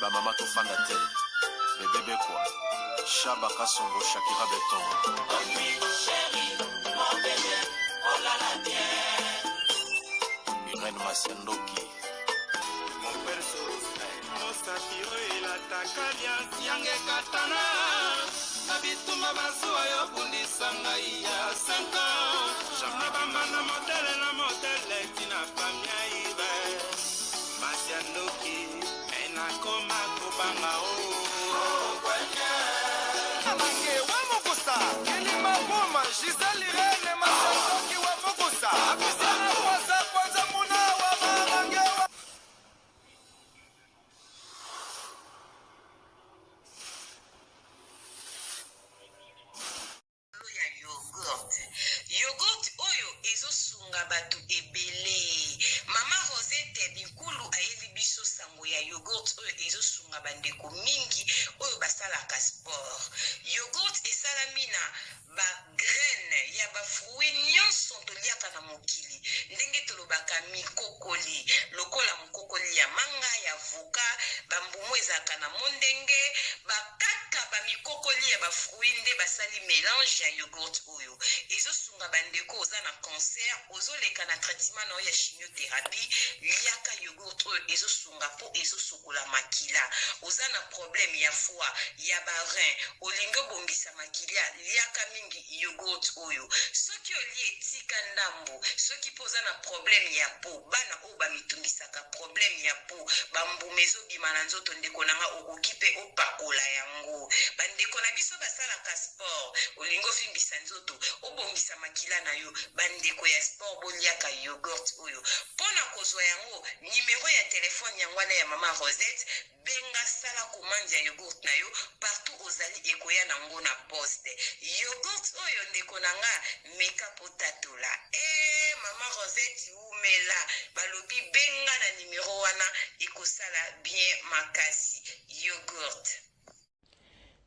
Ba mama tofanda te. Bebe Bekwa, Shaba Kasongo, Shakira Beton. Irène Masiandoki. Mosapi oyo elataka liasi yange ekatana na bitumba bazuwa yo bundisa ngai ya 5 ans na bambanda modele na modele tina famia ibe masi ya ndoki me nakoma kobanga o Mange wa mokusa kilima buma Gisèle Irene Masandoki wa mokusa Apisana kwanza kwanza muna wa mamange wa Likolo ya yoghurt. Yoghurt oyo ezo sunga batu ebele. Mama Rosette Binkulu ayeli biso sango ya yoghurt oyo ezo sunga ba ndeko mingi oyo basalaka sport. Yoghurt esalami na ba graines ya ba fruits nionso toliaka na mokili ndenge tolobaka mikokoli lokola mokokoli ya manga, ya avocat, ba mbuma ezalaka na mondenge, ba kaka ba mikokoli ya ba fruits nde basali melange ya yoghurt oyo. Ezo sunga ba ndeko oza na cancer, ozo leka na traitement na yo ya chimiotherapie, liaka yoghurt oyo ezo sunga po ezo sokola makila. Oza na problème ya foie, ya ba reins, olingi obongisa makilia, liaka mingi yoghurt oyo. Soki olie tika ndambu, soki pe oza na problème ya peau, bana oyo ba mitungisaka problème ya peau ba mbuma ezo bima na nzoto ndeko na nga okoki pe opakola yango ba ndeko na biso basalaka sport olingi ovimbisa nzoto obongisa makila na yo ba ndeko ya sport boliaka yoghurt oyo pona kozwa yango numero ya telephone yango wana ya mama Rosette Benga sala commande ya yogourt na yo partout ozali ekoya na ngo na poste. Yogourt oyo ndeko na nga meka po tatola. Eeh maman Rosette wumela balobi benga na numero wana ekosala bien makasi. Yogourt.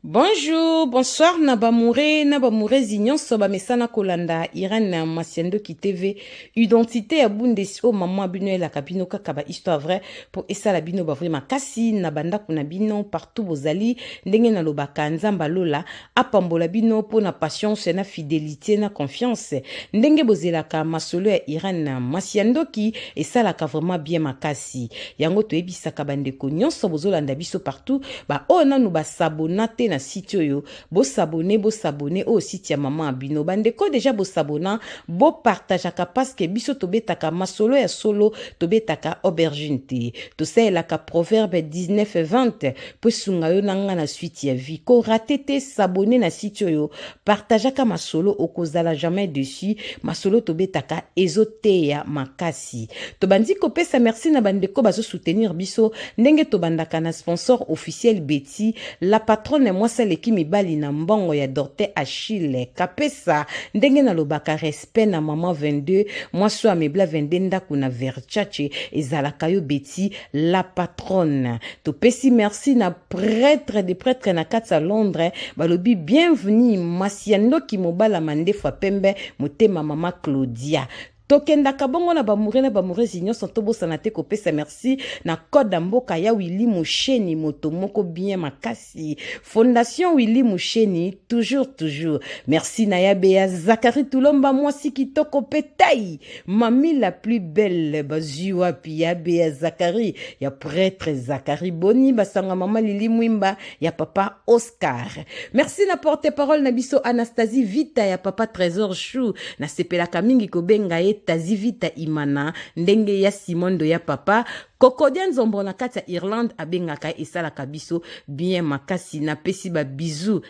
Bonjour, bonsoir na bamoure na bamourezi nyonso bamesana kolanda Irène Masiandoki TV identité ya Bundesi oyo mama bino elaka bino kaka ba histoire vraie po esala bino ba vrai makasi na bandako na bino partout bozali ndenge nalobaka Nzambe alola apambola bino po na patience na fidelité na confiance ndenge bozelaka masolo ya Irène Masiandoki esalaka vraiment bien makasi yango toyebisaka bandeko nyonso bozolanda biso partout ba oyo nanu ba s'abonna te na site oyo bo s'abonner bo s'abonner oyo site ya maman ya bino bandeko deja bo s'abonna bo partageaka parce que biso tobetaka masolo ya solo tobetaka aubergine te tosalelaka proverbe 19 20 po esunga yo na nga na suite ya vie ko rate te s'abonner na site oyo partageaka masolo okozala jamais dessus masolo tobetaka ezoteya makasi tobandi kopesa merci na bandeko bazo soutenir biso ndenge tobandaka na sponsor officiel Betty la patronne mwasi aleki mibali na mbongo ya Dorte Achille Kapesa ndenge nalobaka respect na maman 22 mwasi oyo amebla 22 ndako na Verchache ezalaka yo Betty la patronne topesi merci na prêtre de prêtre na kati ya Londres balobi bienvenue masi ya ndoki mobala mandefu ya pembe motema mama Claudia Tokendaka bongo na bamoure na bamourezi nyonso tobosana te kopesa merci na code ya mboka ya Willy Musheni moto moko bien makasi Fondation Willy Musheni toujours toujours merci na ya Bea Zachary Tulomba mwasi kitoko pe taille mami la plus belle bazui wapi ya Bea Zachary ya prêtre Zachary boni basanga mama Lili Mwimba ya papa Oscar. Merci na porte-parole na biso Anastasie Vita ya papa Trésor Chou. Nasepelaka mingi kobenga ye Tazi Vita Imana ndenge ya Simondo ya papa Kokodia Nzombo na kati ya Irlande abengaka ye esalaka biso bien makasi napesi ba bisous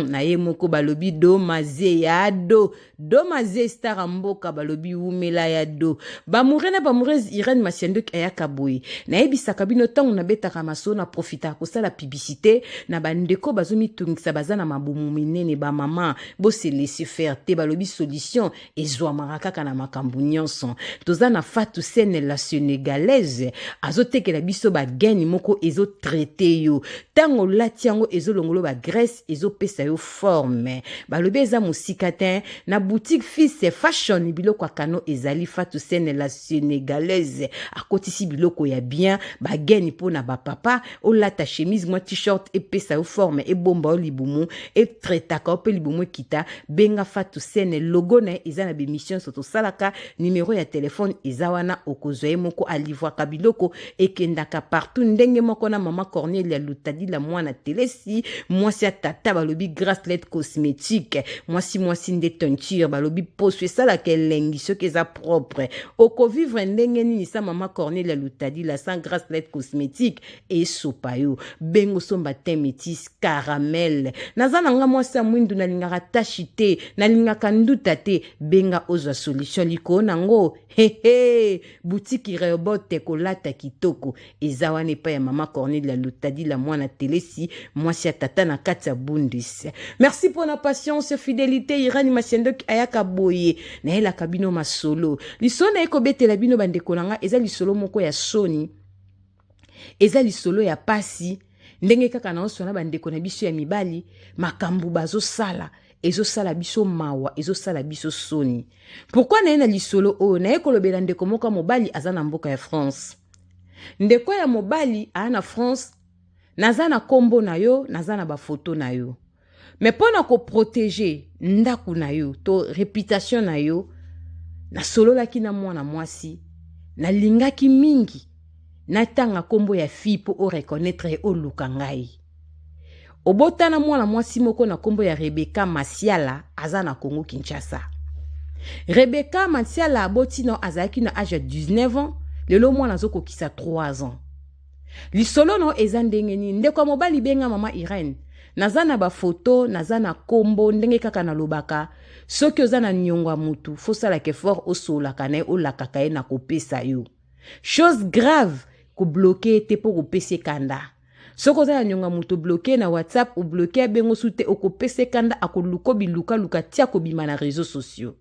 na ye moko balobi do maze ya do Domaze star ya mboka balobi wumela ya do bamoure na bamoureuse Irène Masiandoki ayaka boye nayebisaka bino ntango nabetaka masolo na profitaka kosala publicité na bandeko bazomitungisa baza na mabumu minene bamama bose laisser faire te balobi solution ezwamaka kaka na makambo nyonso toza na Fatou Sene la sénégalaise Azotekela biso bagaine moko ezotraite yo ntango olati yango, ezolongolo bagraisse, ezopesa yo forme. Balobi eza mosika te na boutique Fils Fashion. Biloko ya kano ezali. Fatou Sene la Sénégalaise akotisi biloko ya bien, bagaine mpo na bapapa. Olata chemise mwa t-shirt, epesa yo forme, ebomba yo libumu, etraitaka yo mpe libumu ekita. Benga Fatou Sene, logo na ye eza na bémission nyonso tosalaka, numero ya telefone eza wana, okozwa ye moko. Alivraka biloko, ekendaka partout. Ndenge moko na mama Cornelia Lutadila, mwana Telesi, mwasi ya tata. Balobi Grace Let Cosmétique, mwasi mwasi nde teinture. Balobi poso esalaka elengi soki eza propre. Okovivre ndenge nini sa mama Cornelia Lutadila, sans Grace Let Cosmétique? Esopa yo, bengo somba teint métis caramel. Naza na nga mwasi ya mwindu, nalingaka tache te, nalingaka nduta te. Benga ozwa solution likolo nango. Hehe, butiki Rehobote, kolata kitoko eza wana epai ya mama Cornelia Lutadila, mwana Telesi, mwasi ya tata na kati ya Bundis. Merci mpona patience, fidélité. Irani Masiandoki ayaka boye, nayelaka bino masolo. Lisolo naye kobetela bino, bandeko na nga, eza lisolo moko ya soni, eza lisolo ya pasi. Ndenge kaka naoswana bandeko na biso ya mibali, makambo bazosala ezosala biso mawa, ezosala biso soni. Pourquoi naye na lisolo oyo? Naye kolobela ndeko moko ya mobali aza na mboka ya France. Ndeko ya mobali aa na France, naza na nkombo na yo, naza na bafoto na yo, me mpo na koprotéger ndako na yo to réputation na yo, nasololaki na mwana mwasi. Nalingaki mingi natanga nkombo ya fille mpo oreconnaître ye, oluka ngai. Obotana mwana mwasi moko na nkombo ya Rebeka Masiala, aza na Congo Kinshasa. Rebeka Masiala aboti no azalaki na age ya 19 ans, lelo mwana azokokisa 3 ans. Lisolo no eza ndenge nini? Ndeko ya mobali, benga mama Irene, naza na bafoto, naza na nkombo. Ndenge kaka nalobaka, soki oza na niongo ya mutu, fosalaka effort, osolaka na ye, olakaka ye na kopesa yo. Chose grave, kobloquer te mpo kopesa ekanda. Soki oza na niongo ya moto, bloquer na WhatsApp, obloquer, abengo su te, okopesa ekanda, akoluka bilukaluka ti akobima na réseaux sociaux.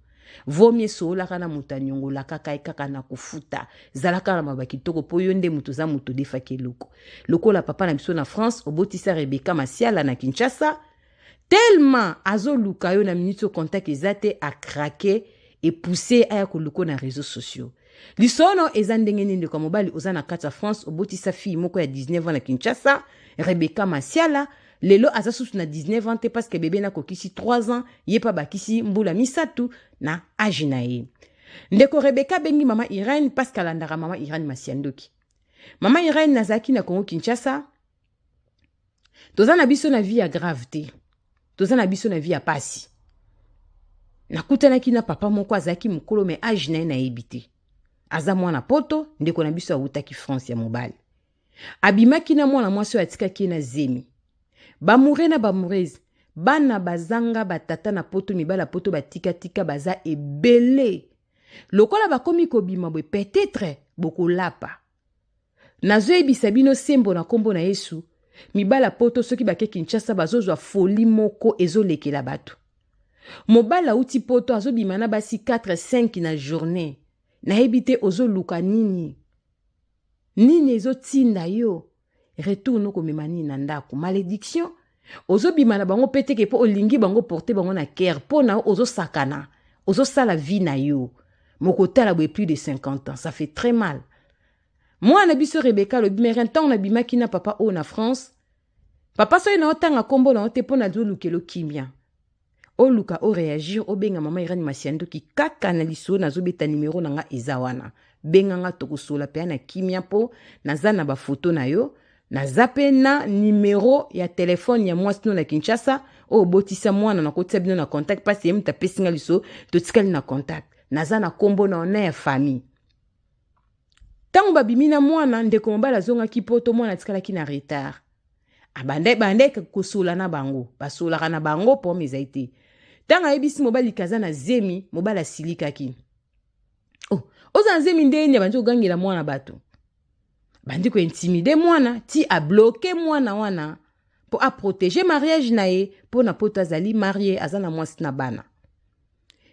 Vaut mieux sololaka na moto anyongolakaka ye kaka na kofuta. Zalaka na maba kitoko mpo yo nde moto oza moto odefaki eloko. Lokola papa na biso na France, obotisa Rebeka Masiala na Kinshasa, tellement azoluka yo na minute oyo, contact eza te, acraquer, epousse aya koluka na réseaux sociaux. Lisolo eza ndenge nini? Ndeko ya mobali, oza na kati ya France, obotisa fille moko ya 19 ans na Kinshasa, Rebeka Masiala. Lelo aza susu na 19 ans te, parce que bebe nakokisi 3 ans, ye mpe abakisi mbula 3 na age na ye. Ndeko Rebeka abengi mama Irene parce que alandaka mama Irene Masiandoki. Mama Irene, nazalaki na Kongo Kinshasa, toza na biso na vie ya grave te, toza na biso na vie ya pasi. Nakutanaki na papa moko azalaki mokolo, me age na ye nayebi te. Aza mwana Poto. Ndeko na biso awutaki France ya mobali, abimaki na mwana mwasi oyo atikaki ye na zemi. Bamoureux na bamoureuse, bana bazanga batata na Poto, mibali ya Poto batikatika baza ebele. Lokola bakomi kobima boye, peut-être bokolapa. Nazoyebisa bino sembo na nkombo na Yesu, mibali ya Poto soki bake Kinshasa, bazozwa folie moko ezolekela bato. Mobali auti Poto, azobima na basi 4 5 na journée. Nayebi te ozoluka nini, nini ezotinda yo retour nokomema nini na ndako. Malédiction, ozobima na bango mpe teke mpo olingi bango, porte bango na cœur mpo na ozosakana, ozosala vie na yo mokotala boye, plus de 50 ans, ça fait très mal. Mwana biso Rebeka alobi: "Mere, ntango nabimaki na papa oyo na France, papa, soki na otanga nkombo na yo te mpo nazolukela kimia, oluka oréagir, obenga mama Irene Masiandoki kaka na lisolo nazobeta, nimero na nga eza wana, benganga, tokosola mpe na kimia mpo naza na bafoto na yo, naza mpe na nimero ya telefone ya mwasi no na Kinshasa oyo obotisa mwana, nakotisa bino na contact mpasi ye moto apesi nga liso, totikali na contact, naza na nkombo na yo na ya famille." Ntango babimi na mwana, ndeko mobali azongaki Poto, mwana atikalaki na retard. Abandaki kosola na bango, basolaka na bango, problème ezali te. Ntango ayebisi mobali kaza na zemi, mobali asilikaki: "Oh, oza na zemi ndeni?" Abandi kogangela mwana bato, bandi kointimider mwana ti abloquer mwana wana mpo aprotéger mariage na ye, mpo na Poto azali marié, aza na mwasi na bana.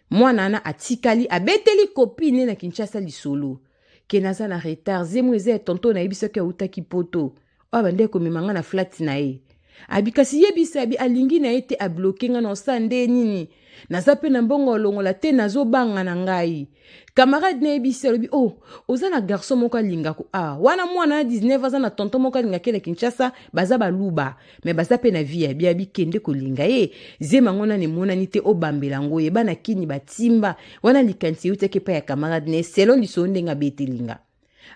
Mwana wana atikali, abeteli copine na Kinshasa lisolo. ke naza na retard zemi eza ya tonton nayebisaki awutaki poto oyo abandaki komema nga na flat na ye abi kasi yebisa abi alingi na ye te abloke nga na osala nde nini naza mpe na mbongo olongola te nazobanga na ngai camarade nayebisi alobi o oh, oza na garçon moko alingako awa ah, wana mwana na 19 aza na tonton moko alingaki na kinshasa baza baluba me baza mpe na vie ya bia bikende kolinga ye zema yango nani emonani te obambela yango ye bana kini batimba wana likanisi eutaki epai ya camarade na ye selon lisolo ndenge abetelinga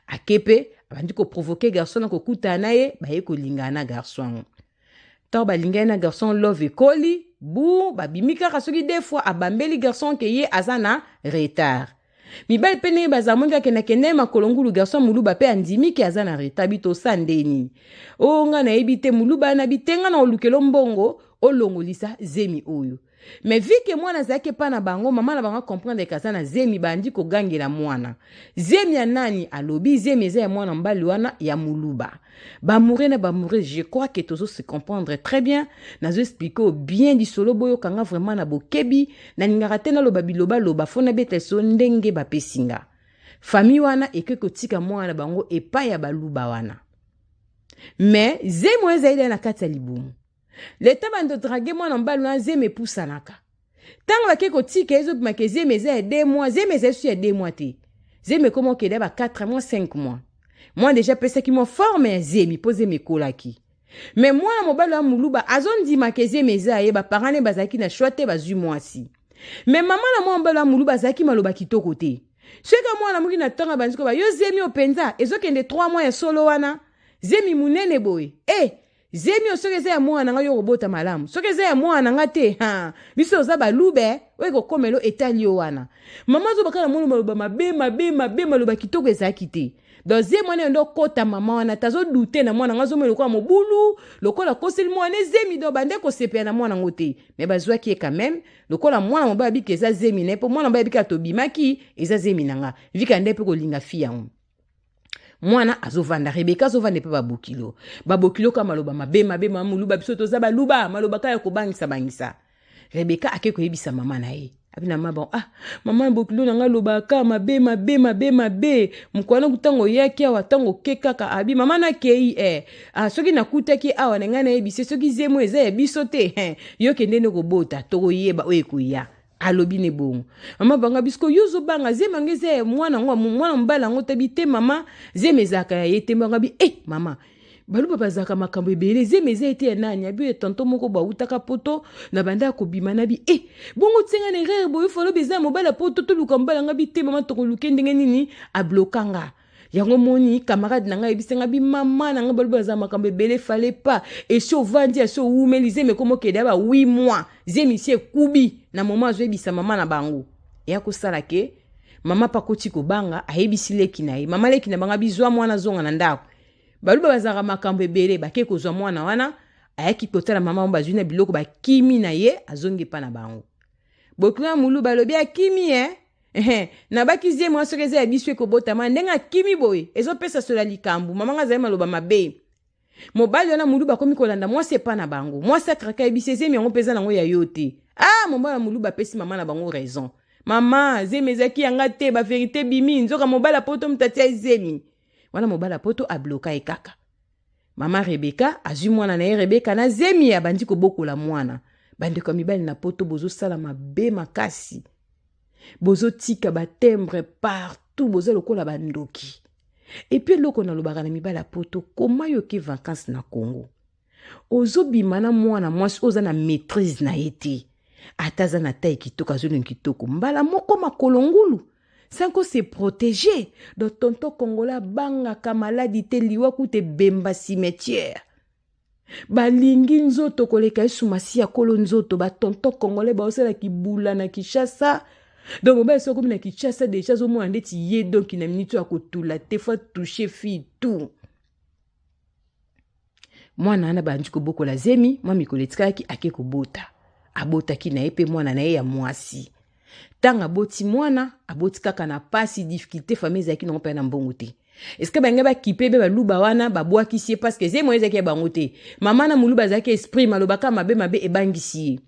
ake mpe abandi koprovoke garçon na kokutana na ye baye kolingana na garçon yango ntango balingani na garçon love ekoli bu babimi kaka soki deux fois abambeli garçon ke ye aza na retard mibali mpe ndenge bazala mongi akendakenda ye makolo ngulu garçon muluba mpe andimi ke aza na retard bi tosa nde nini o nga nayebi te muluba na bi te nga na olukelo mbongo olongolisa zemi oyo mais vu que mwana azalaki epai na bango mama na bango acomprendre ke aza na zemi bandi kogangela mwana zemi ya nani alobi zemi eza ya mwana mobali wana ya muluba bamoure na bamoure je crois que tozo se comprendre très bien nazo explike oyo bien lisolo boyoka nga vraiment na bokebi nalingaka te naloba bilobaloba fo nabeta lisolo ndenge bapesi nga famille wana ekoki kotika mwana na bango epai ya baluba wana mais zemi oyo ezali na kati ya libumu leta bando drage mwana mobali wana zemi epusanaka ntango bake kotika ezobimaka zemi eza ya 2 mois zemi ezali su ya 2 mois te zemi ekoma okende ba 4 mois 5 mois mwana deja apesaki mwa forme ya zemi mpo zemi ekolaki me mwana mobali wa moluba azondimaka zemi eza ye baparent ne bazalaki na shwa te bazwi mwasi me mama na mwana mobali wa moluba azalaki maloba kitoko te soki mwana moki na ntongo abandi koba yo zemi oyo mpenza ezokende 3 mois ya solo wana zemi monene boye e eh, zemi oyo soki eza ya mwana na ngai yo okobota malamu soki eza ya mwana na ngai te ha biso oza balube oyo ekokomelo etali yo wana mama azobaka na mwana maloba mabe mabe mabe maloba kitoko ezalaki te donc zemi wana yo nde okota mama wana te azodute na mwana yango azomona lokola mobulu lokola akoseli mwana ezemi donc bande kosepela na mwana yango te me bazwaki ye quand même lokola mwana mobali abiki eza zemi na ye mpo mwana mobali abiki atobimaki eza zemi na nga vika nde mpe kolinga fi yango mwana azovanda rebeka azovanda epe babokilo babokilo ka maloba mabe mabe mama moluba biso toza baluba maloba kaka ya kobangisa bangisa rebeka ake koyebisa mama na ye abi na mama bon ah mama bokilo na ngai alobaka mabe mabe mabe mabe mokolo wana ntango oyaki awa ntango oke kaka abi mama nakei eh. ah, soki nakutaki awa na ngai nayebise soki zemo eza ya biso te eh. yo kende nde kobota tokoyeba oyo ekoya alobi ne bongo mama banga bisko yo ozobanga zemi yango eza ya mwana yango mwana mobali yango tabi te mama zemi ezalaka ya ye te mbanga bi eh mama baluba bazalaka makambo ebele zemi eza ete ya nani abi ya tonto moko bawutaka poto na banda ya kobima na bi eh bongo tienga na erreur boye falobi eza ya mobali ya poto toluka mobali yanga bi te mama tokoluke ndenge nini abloka nga yango moni camarade na ngai ayebisi ngai bi mama na ngai balobi baza makambo ebele fale pas esi ovandi esi owumeli zemi ekomi okende ya ba 8 mois zemi esi ekubi na moma azoyebisa mama na bango eya kosala ke mama mpe akoti kobanga ayebisi leki na ye mama leki na bango abizwa mwana azonga na ndako baluba bazalaka makambo ebele bake kozwa mwana wana ayaki kotala mama bango bazwi na biloko bakimi na ye azongi epa na bango bokilo ya moluba alobi akimi e Ehe, nabaki zemi wana soki eza ya biso ekobotama ndenge akimi boye ezopesa sola likambo mama nga azali maloba mabe mobali wana muluba akomi kolanda mwasi epa na bango mwasi akraka yebisi zemi yango mpe eza nango ya yo te ah mobali ya muluba apesi mama na bango raison mama zemi ezalaki yanga te baverite bimi nzoka mobali ya poto moto atia zemi wana mobali ya poto abloka ye kaka mama rebeka azwi mwana na ye rebeka na zemi abandi kobokola mwana bandeko ya mibali na poto bozosala mabe makasi bozotika batimbre partout boza lokola bandoki epuis eloko nalobaka na mibali ya poto koma yoki vacance na congo ozobima na mwana mwasi oyo oza na maîtrise na ye te ata aza na tai kitoko azolinga kitoko mbala moko makolo ngulu sans ko se protéger donc tonton congolais abangaka maladi te liwa kuta ebemba cimetière balingi nzoto koleka yesu masiya kolo nzoto batonton congolais baosala kibula na kinshasa donc mobali soki akomi na kinshasa deja azomona ndeti ye donki na miniti oyo akotula te fo atouche fille tout mwana wana bandi kobokola zemi mwa mikolo etikalaki ake kobota abotaki na ye mpe mwana na ye ya mwasi ntango aboti mwana aboti kaka na pasi difficulté famille ezalaki nango mpe na mbongo te eske balingi bakipe be baluba wana babwakisi ye parceke zemi oyo ezalaki ya bango te mama na moluba azalaki esprit maloba kaka mabe mabe ebangisi ye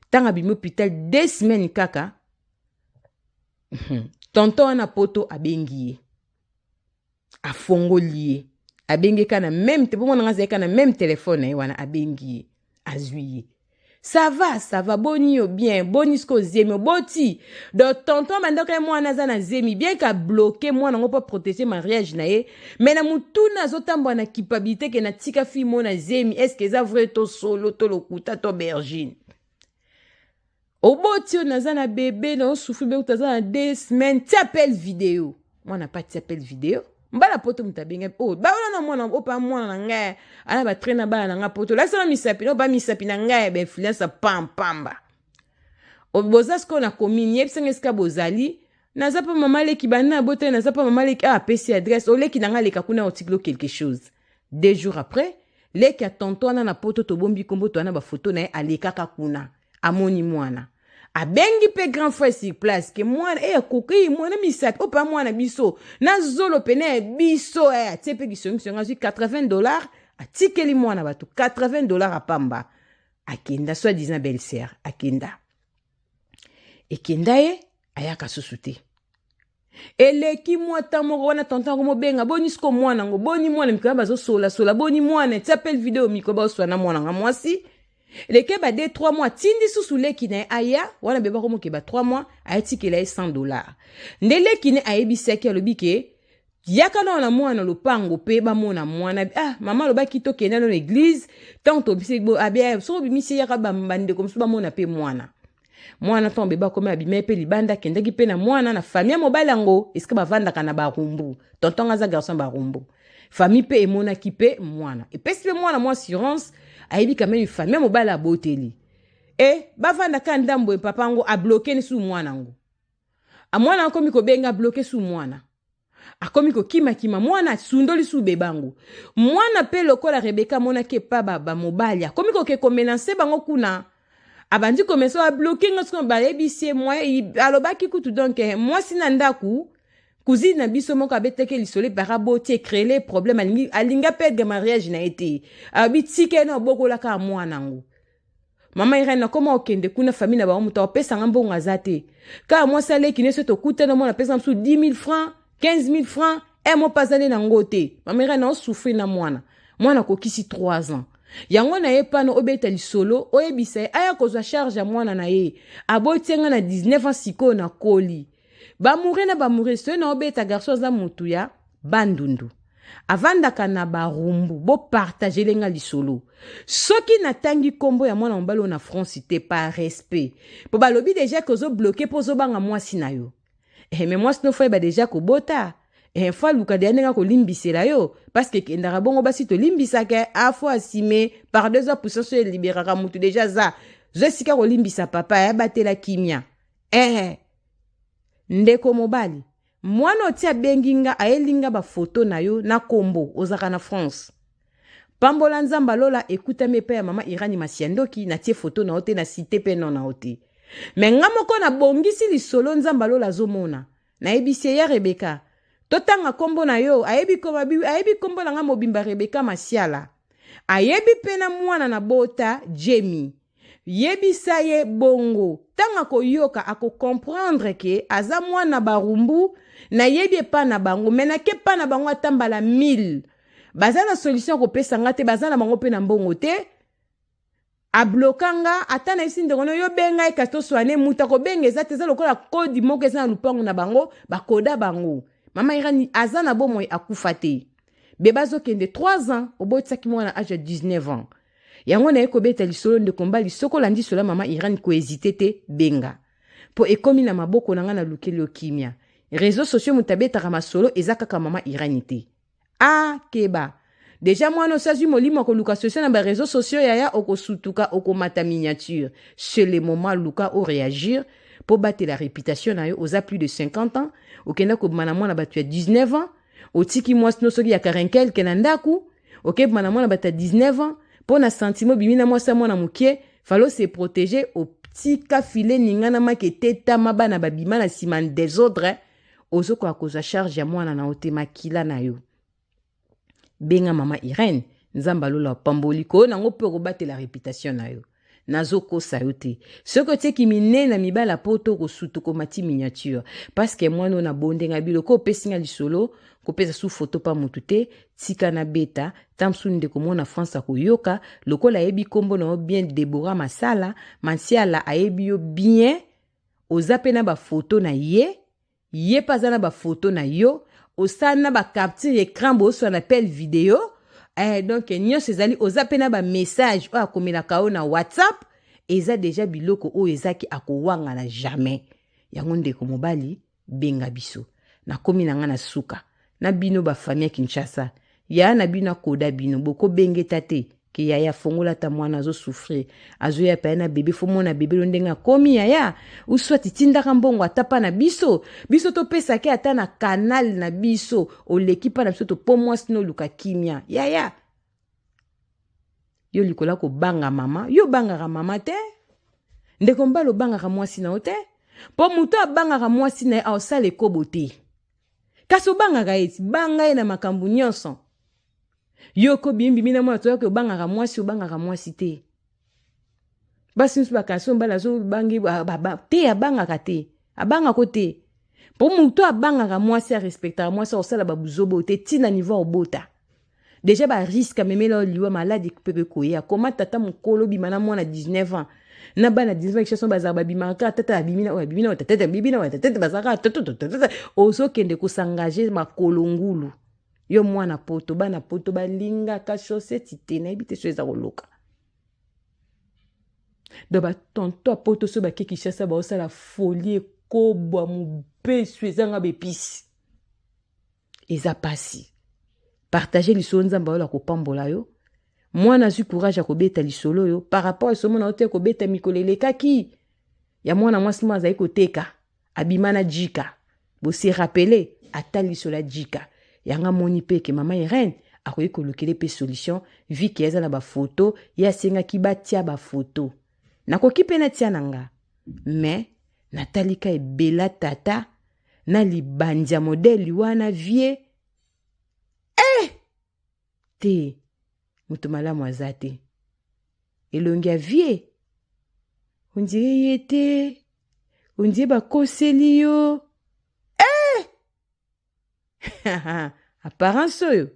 ntango abimi hôpital deux semaines kaka tonton wana poto abengi ye. Afongoli ye, abengi ka na même te, mpo mwana nga azalaki ka na même telefone na ye wana, abengi ye, azwi ye. Ça va, ça va, boni yo? Bien, boni siko ozemi, oboti? Donc tonton bandako ye mwana aza na zemi, bien que abloquer mwana yango mpo protéger mariage na ye, mais na mutuna azotambola na culpabilité que natika fille mo na zemi. Est ce que eza vrai to solo to lokuta to bergine? Oboti oyo, naza na bebe, naosouffrir be kuta aza na 2 semaines. Ti appel vidéo, mwana pa ti appel vidéo mbala poto, moto abengi oyo baola na mwana oyo pa mwana na ngai ana batre na bana na ngai poto, lasana misapi na oyo ba misapi na ngai, bainfluence pampamba. Boza sikoyo na commune, yebisanga esika bozali. Naza mpa mama leki, banda na botali, naza mpa mama leki. Ah, apesi adresse, oleki na ngai aleka kuna, otikilo quelque chose. 2 jours après, leki ya tonton wana na poto, tobombi nkombo to wana, bafoto na ye, alekaka kuna, amoni mwana, abengi mpe grand frère sur place que mwana e akoki mwana misapi oyo mpa mwana biso na zolo pene ya biso. E atie mpe kisongisongi, azwi 80 $, atikeli mwana bato 80 $ apamba, akenda, soi disant belle sœur akenda, ekenda ye ayaka susu te. Eleki mwa ta moko wana, tonton yango mobenga: boni siko mwana yango? Boni mwana? Mikolo bazosolasola, boni mwana? Tia appel vidéo, mikolo bazoswala na mwana nga mwasi. Eleki ba 2 3 mois, atindi susu leki na ye aya wana, bebako moke ba 3 mois, ayetikela ye 100 $. Nde leki ne ayebisaki, alobi que yaka nao na mwana lopango mpe bamona mwana. Ah, mama alobaki tokende nano na église, ntango tobisi abia, soki obimisi, yaka bandeko mosusu bamona mpe mwana. Mwana ntango bebe akomi, abima mpe libanda, akendaki mpe na mwana na famille ya mobali yango, esika bavandaka na Barumbu. Tonton aza garçon Barumbu. Famille mpe emonaki mpe mwana, epesi mpe mwana mwa assurance, ayebi quand même famille ya mobali aboteli. E bavandaka ndambo, papa yango abloquer ni su mwana yango. Mwana akomi kobenga, abloquer su mwana, akomi kokimakima mwana, asundoli su bebango. Mwana mpe lokola Rebeka amonaki epa bamobali, akomi koke komenacer bango kuna, abandi komenacer, abloquer nga. Sikoyo bayebisi ye moye, alobaki kutu donc mwasi na ndako, cousine na biso moko abetaki lisolo epara boti, ecréer problème, alingi, alingi aperdre mariage na ye te, alobi tika ye na obokolaka mwana yango. Mama Irene, nakoma okende kuna, famille na bango, moto apesanga mbongo aza te, kaka mwasi aleki nyonso tokutana, mwana apesanga mosusu 10 000 francs, 15 000 francs, e mo mpe aza nde nango te. Mama Irene, naosouffrir na mwana. Mwana akokisi 3 ans yango na ye pano obeta lisolo, oyebisa ye aya kozwa charge ya mwana na ye. Aboti nga na 19 ans, sikoyo nakoli. Bamoure na bamoure soki na obeta, garçon aza motu ya Bandundu, avandaka na Barumbu. Bopartager nga lisolo. Soki natangi nkombo ya mwana mobali oyo na France te, par respect, mpo balobi déjà que ozobloquer mpo ozobanga mwasi na yo. Eh, mais mwasi no faut yeba déjà kobota. Eh, faut aluka deya ndenge akolimbisela yo, parce que ekendaka bongo, basi tolimbisaka, a faut asime par deux heures puissance oyo eliberaka motu. Déjà aza zwa esika kolimbisa papa, abatela kimia. Eh, ndeko mobali, mwana oti abengi nga, ayeli nga bafoto na yo na kombo, ozalaka na France. Pambola Nzambe alola, ekutami epai ya mama Irani Masiandoki. Natie foto na yo te, na cité mpe no na yo te, mais nga moko nabongisi lisolo. Nzambe alola azomona. Nayebisi ye ya Rebeka, totanga nkombo na yo, ayebi, ayebi nkombo na nga mobimba, Rebeka Masiala, ayebi mpe na mwana na bota Jemi. Yebisa ye bongo, ntango akoyoka, akocomprendre que aza mwana Barumbu. Nayebi epa na bango, mais nake epa na bango ata mbala 1000, baza na solution kopesa nga te, baza na bango mpe na mbongo te. Abloquer nga, ata nayebisi ndeko no yo benga ye, kasi toswane, mutu akobenga eza te. Eza lokola kodi moko eza na lupango na bango, bakoda bango. Mama Irani aza na bomoi, akufa te. Bebe azokende 3 ans, obotisaki mwana age ya 19 ans. Yango naye kobeta lisolo. Ndeko mbali, soki olandi lisolo ya mama Irani, kohésiter te, benga, mpo ekomi na maboko na ngai. Nalukeli yo kimia. Réseau sociaux, moto abetaka masolo eza kaka mama Irani te. Akeba déjà, mwana osi azwi molimo akoluka solution na baréseau sociaux. Yaya, okosutuka, okomata miniature. C'est le moment, luka oréagir mpo batela réputation na yo. Oza plus de 50 ans, okenda kobima na mwana bato ya 19 ans, otiki mwasi no soki ya 40 quelque na ndako, okebima na mwana bato ya 19 ans mpo na sentiment. Obimi na mwasi ya mwana mokie, fallait se protéger. Otika file ningana maki etetama, bana babima na nsima désordre. Ozokoka kozwa charge ya mwana na yo te, makila na yo. Benga mama Irene. Nzambe alola apamboli koyo nango mpe okobatela réputation na yo. Nazokosa yo te. Soki otie kiminene na mibala poto okosutuka omati miniature. Parce que mwana oyo nabonde nga biloko opesi nga lisolo kopesa su photo pa mutu te tika na beta ta mosusu ndeko mwana France akoyoka lokola ayebi kombo na yo bien Deborah Masala Mansiala ayebi yo bien oza pe na ba photo na ye ye pe aza na ba photo na yo osala na ba capture écran boswa na appel video eh, donc nyonso ezali oza pe na ba message oyo akomelaka yo na WhatsApp eza deja biloko oyo ezaki akowangana jamais yango ndeko mobali benga biso nakomi na nga na suka na bino ba famille ya Kinshasa yaya na bino akoda bino boko bengeta te ke yaya fongola ata mwana azo souffrir azoya paya na bebe fo mona bebe lo ndenge akomi yaya uswati tindaka mbongo ata pa na biso biso topesake ata na canal na biso oleki pa na biso to po mwasi noluka kimia yaya yo likola kobanga mama yo obangaka mama te ndeko mobali obangaka mwasi na yo te mpo moto abangaka mwasi na ye aosala ekobo te kasi obangaka ye ti banga ye na makambo nyonso yo kobimimbimi na mwana toyaki obangaka mwasi obangaka mwasi te basi mosusu bakanisi mobali azobangi te abangaka te abangako te mpo moto abangaka mwasi arespektaka mwasi akosala babuzobo te ntina niveau obota deja ba risque amemela yo liwa maladi mpe koya koma tata mokolo bima na mwana 19 ans na bana 19 ans kishaso bazalaka babimaka kaka tata abimi na oyo abimi na oyo tata abimi na oyo tata bazalaka tata ozokende kosengage makolo ngulu yo mwana poto bana poto balingaka chaussette te nayebi te so eza koloka donc batonto ya poto so bake kinshasa baosala folie ekobwa mobesu ezanga baepisi eza pasi partage lisolo nzambe ayola kopambola yo mwana azwi courage ya kobeta lisolo oyo par rapport lisolo mona ote kobeta mikolo elekaki ya mwana mwasi moko azali koteka abima na jika bose rapele ata lisolo ya jika yango amoni mpe ke mama Irène akoki kolukele mpe solution vike eza na bafoto ye asengaki batia bafoto nakoki mpe natia na nga mais natalika ebela tata na libandi ya modele wana vie eh! te moto malamu aza te elongi ya vie ondire ye te ondire bakoseli yo eh! apparence oyo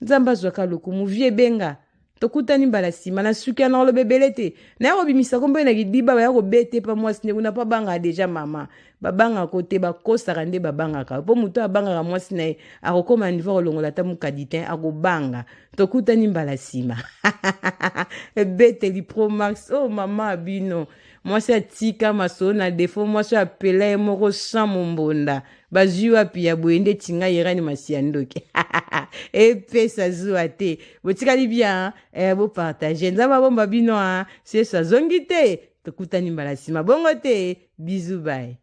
Nzambe azwaka lokumu vie benga tokutani mbala nsima na suki ya nakoloba ebele te naya kobimisa kombo ye na kidiba baya kobete pa mwasi nde kuna mpo abangaka deja mama babangaka te bakosaka nde babangaka mpo moto abangaka mwasi na ye akokoma niveau akolongola ata mokadi te akobanga tokutani mbala nsima ebeteli pro max o oh, mama bino mwasi atika masolo na defo mwasi oyo apela ye moko sans mombonda bazwi wapi ya boye nde tinga irani masiya ndoki epesa zuwa te botikali bien eh, bopartage nzambe abomba bino a seso azongi te tokutani mbala nsima bongo te bizu baye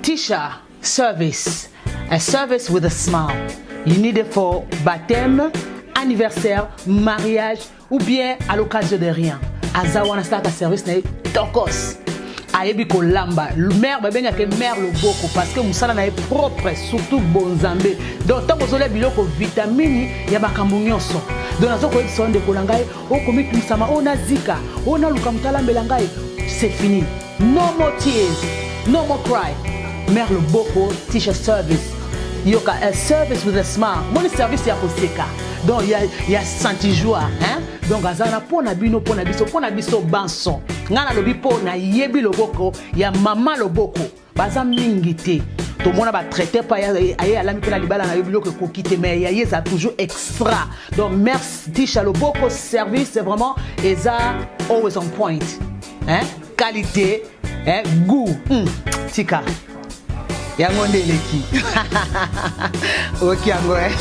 Tisha Service, a service with a smile. You need it for baptême, anniversaire, mariage ou bien à l'occasion de rien. Aza wana asalaka service na ye tokos. Ayebi kolamba. Mère babengaka ye mère loboko parce que mosala na ye propre, surtout bonzambe. Donc ntango ozolia biloko vitamini ya makambo nyonso. Donc nazo koyebisa yo ndeko na ngai, okomitungisama, oyo nazika, oyo naluka moto alambela ngai, c'est fini. No more tears, no more cry. Mère Loboko Tisha Service. Yoka, a service with a smile. Moni service ya koseka. Donc ya ya senti joie, hein? Donc azana pona bino pona biso pona biso banso. Nga nalobi po na yebi loboko ya mama loboko. Baza mingi te. tomona batraite mpe aye alami mpe na libala na yo biloko ekoki te mais ya ye eza toujours extra donc merci tisha loboko service vraiment eza always on point hein? qualité hein? goût tika yango nde eleki oyoki yango eh?